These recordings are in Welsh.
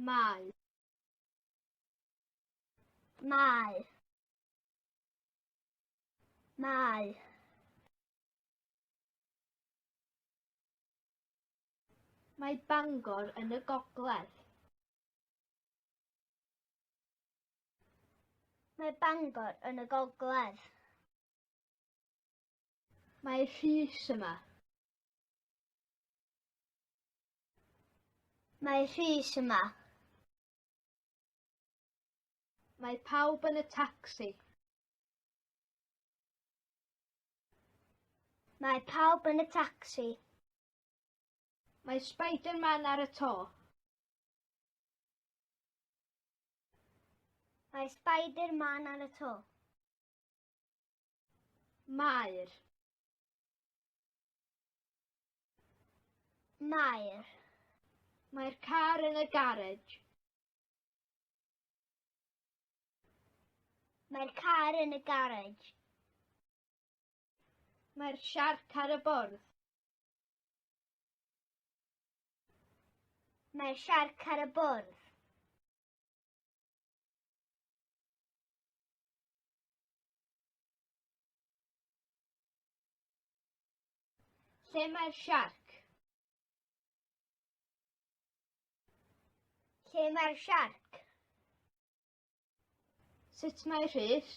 Mae. Mae. Mae. Mae Bangor yn y gogledd. Mae Bangor yn y gogledd. Mae Rhys yma. Mae Rhys yma. Mae pawb yn y tacsi. Mae pawb yn y tacsi. Mae Spider-Man ar y to. Mae Spider-Man ar y to. Mae'r. Mae'r. Mae'r car yn y garej. Mae'r car yn y garej. Mae'r siarc ar y bwrdd. Mae'r siarc ar y bwrdd. Lle mae'r siarc? Lle mae'r siarc? Sut mae Rhys?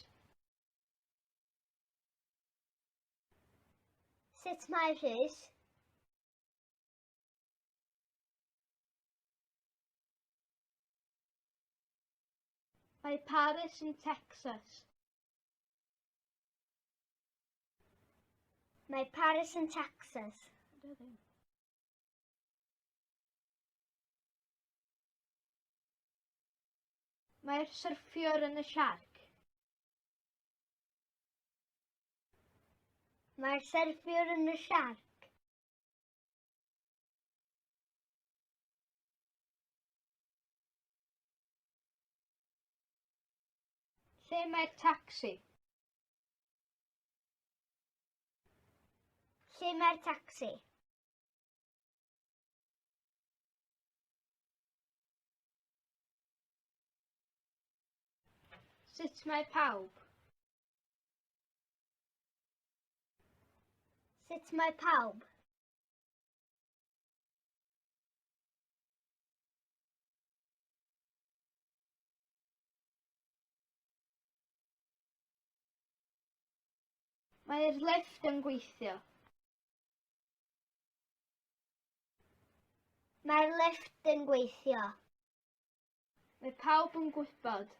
Sut mae Rhys? Mae Paris yn Texas. Mae Paris yn Texas. Mae'r syrffiwr yn y siarc. Mae'r syrffiwr yn y siarc. Lle mae'r tacsi? Lle mae'r tacsi? Sut mae pawb? Sut mae pawb? Mae'r lifft yn gweithio. Mae'r lifft yn gweithio. Mae pawb yn gwybod.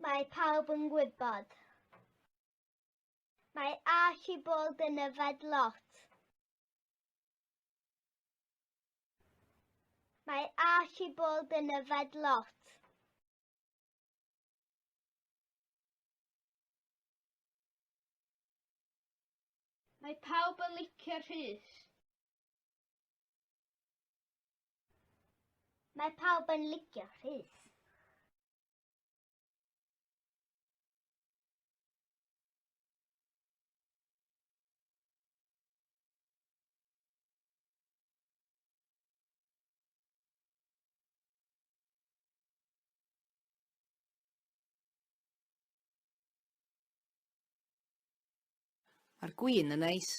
Mae pawb yn gwybod. Mae Archibald yn yfed lot. Mae Archibald yn yfed lot. Mae pawb yn licio Rhys. Mae pawb yn licio Rhys. Mae'r gwin yn neis.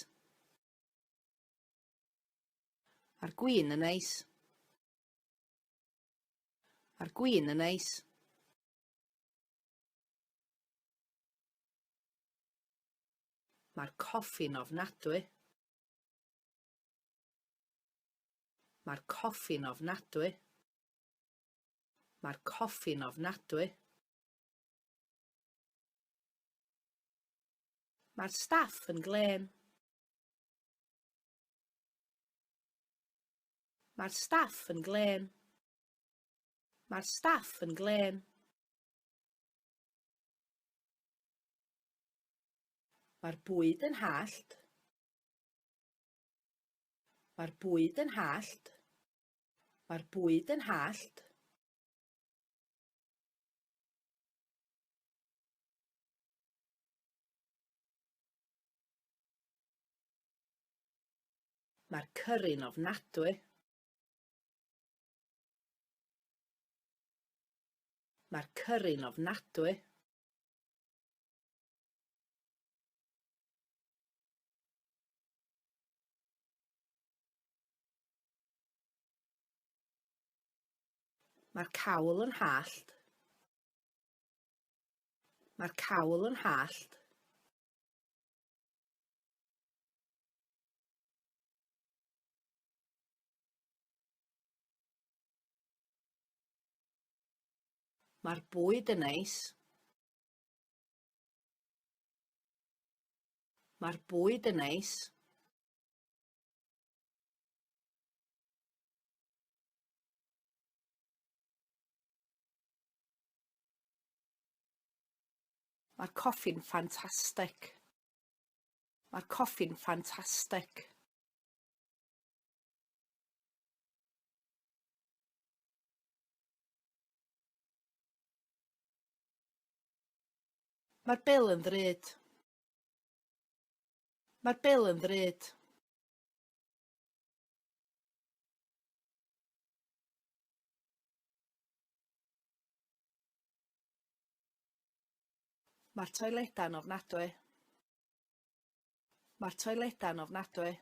Mae'r gwin yn neis. Mae'r gwin yn neis. Mae'r coffi'n ofnadwy. Mae'r coffi'n ofnadwy. Mae'r coffi'n ofnadwy. Mae'r staff yn glên. Mae'r staff yn glên. Mae'r staff yn glên. Mae'r bwyd yn hallt. Mae'r bwyd yn hallt. Mae'r bwyd yn hallt. Mae'r cyri'n ofnadwy. Mae'r cyri'n ofnadwy. Mae'r cawl yn hallt. Mae'r cawl yn hallt. Mae'r bwyd yn neis. Mae'r bwyd yn neis. Mae'r coffi'n ffantastig. Mae'r coffi'n ffantastig. Mae'r bil yn ddrud. Mae'r bil yn ddrud. Mae'r toiledau'n ofnadwy. Mae'r toiledau'n ofnadwy.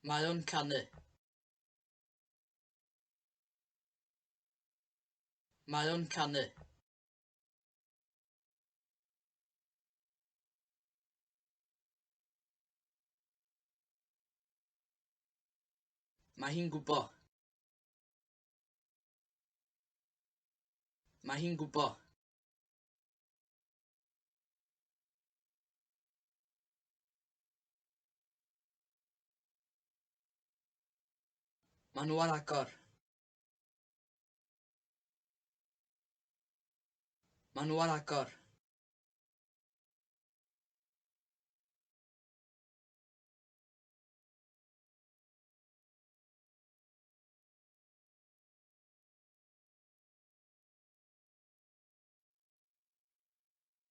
Mae o'n canu. Mae o'n canu. Mae hi'n gwbo. Mae hi'n gwbo. Maen nhw ar agor. Maen nhw ar agor.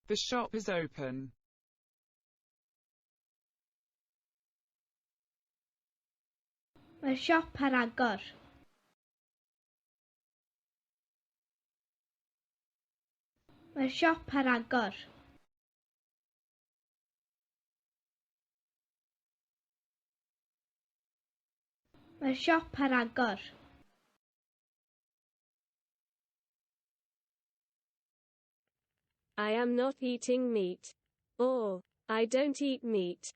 The shop is open. Mae'r siop ar agor. Mae'r siop ar agor. Mae'r siop ar agor. I am not eating meat. Or, I don't eat meat.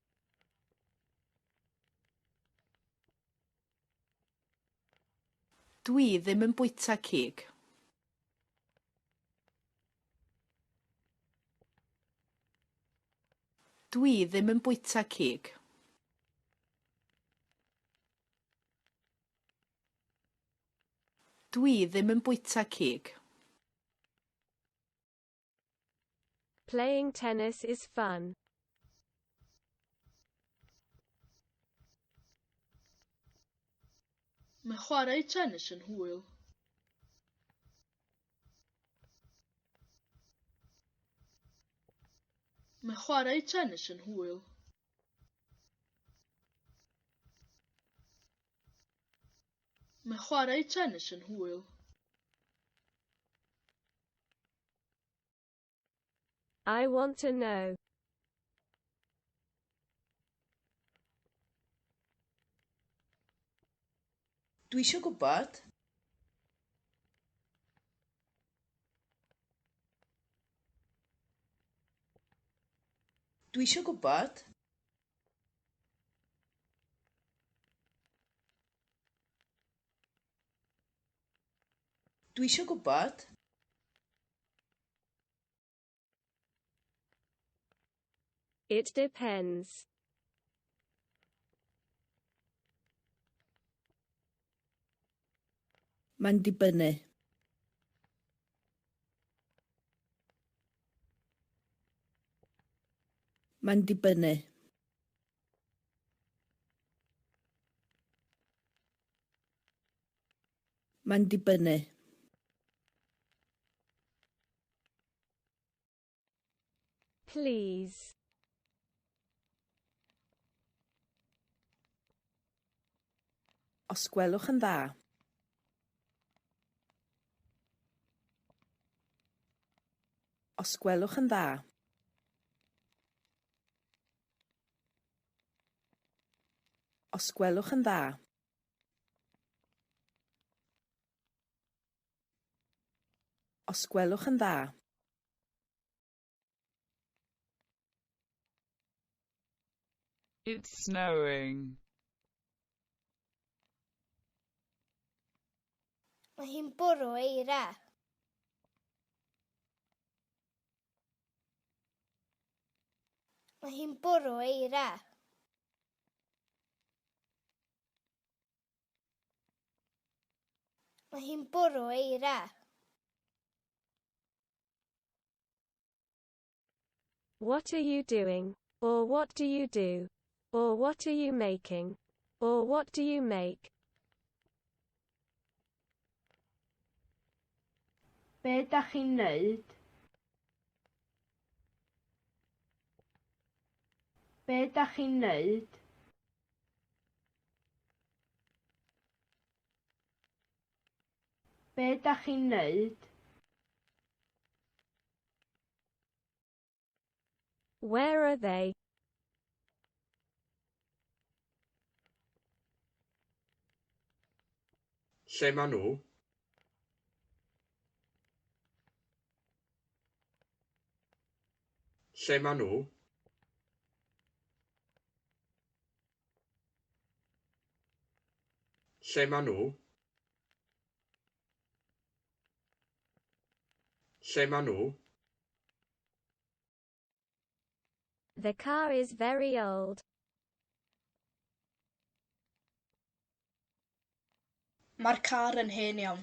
Dwi ddim yn bwyta cig. Dwi ddim yn bwyta cig. Dwi ddim yn bwyta cig. Playing tennis is fun. Mae chwarae tennis yn hwyl. Mae chwarae tennis yn hwyl. Mae chwarae tennis yn hwyl. I want to know. Dwi isio gwybod. Dwi isio gwybod. Dwi isio gwybod. It depends. Mae'n dibynnu. Mae'n dibynnu. Mae'n dibynnu. Please. Os gwelwch yn dda. Os gwelwch yn dda. Os gwelwch yn dda. Os gwelwch yn dda. It's snowing. Mae hi'n bwrw eira. Mae hi'n bwrw eira. Mae hi'n bwrw eira. What are you doing? Or what do you do? Or what are you making? Or what do you make? Be dach chi'n neud? Be dach chi'n neud? Be dach chi'n neud? Where are they? Lle maen nhw? Lle maen nhw? Lle maen nhw? Lle maen nhw? The car is very old. Mae'r car yn hen iawn.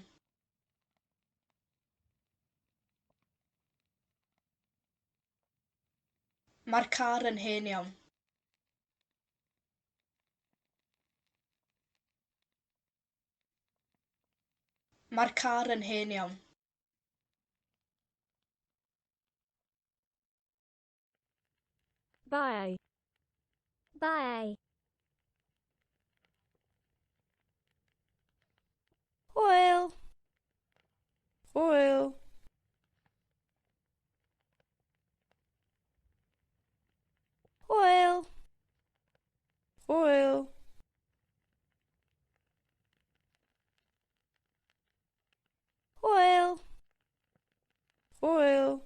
Mae'r car yn hen iawn. Mae'r car yn hen iawn. Bye. Bye. Hwyl. Hwyl. Hwyl. Hwyl. Hwyl. Hwyl.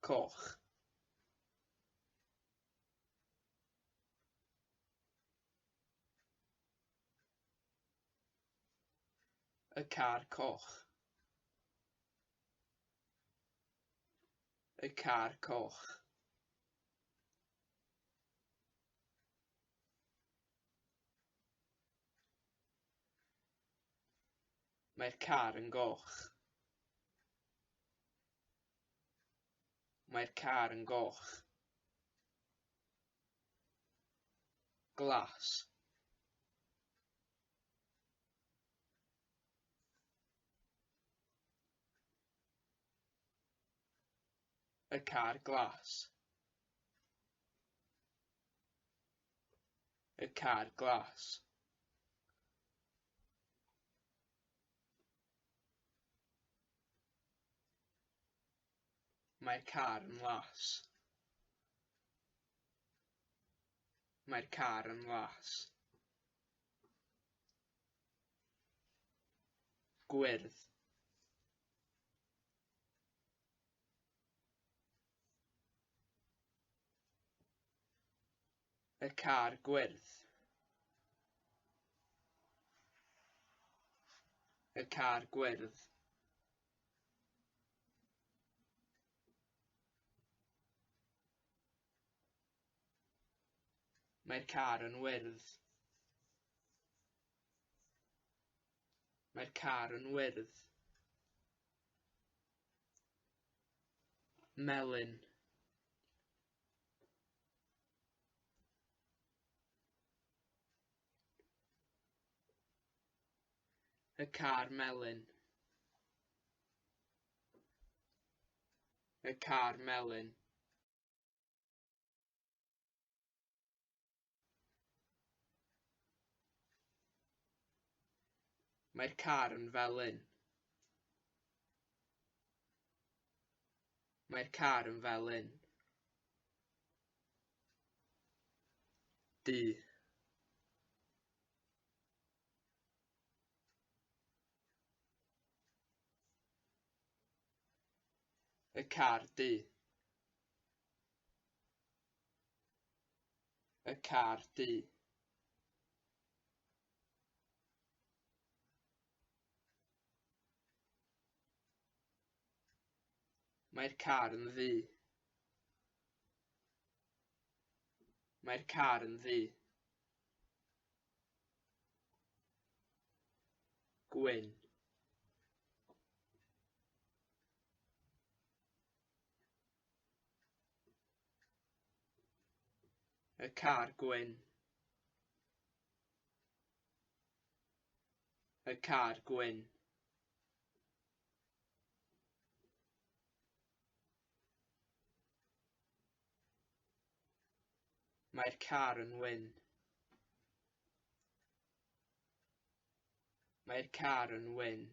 Coch. Y car coch. Y car coch. Mae'r car yn goch. Mae'r car yn goch. Glas. Y car glas. Y car glas. Mae'r car yn las. Mae'r car yn las. Gwyrdd. Y car gwyrdd. Y car gwyrdd. Mae'r car yn wyrdd. Mae'r car yn wyrdd. Melyn. Y car melyn. Y car melyn. Mae'r car yn felyn. Mae'r car yn felyn. Du. Y car du. Y car du. Mae'r car yn ddu. Mae'r car yn ddu. Gwyn. Y car gwyn. Y car gwyn. Mae'r car yn wyn. Mae'r car yn wyn.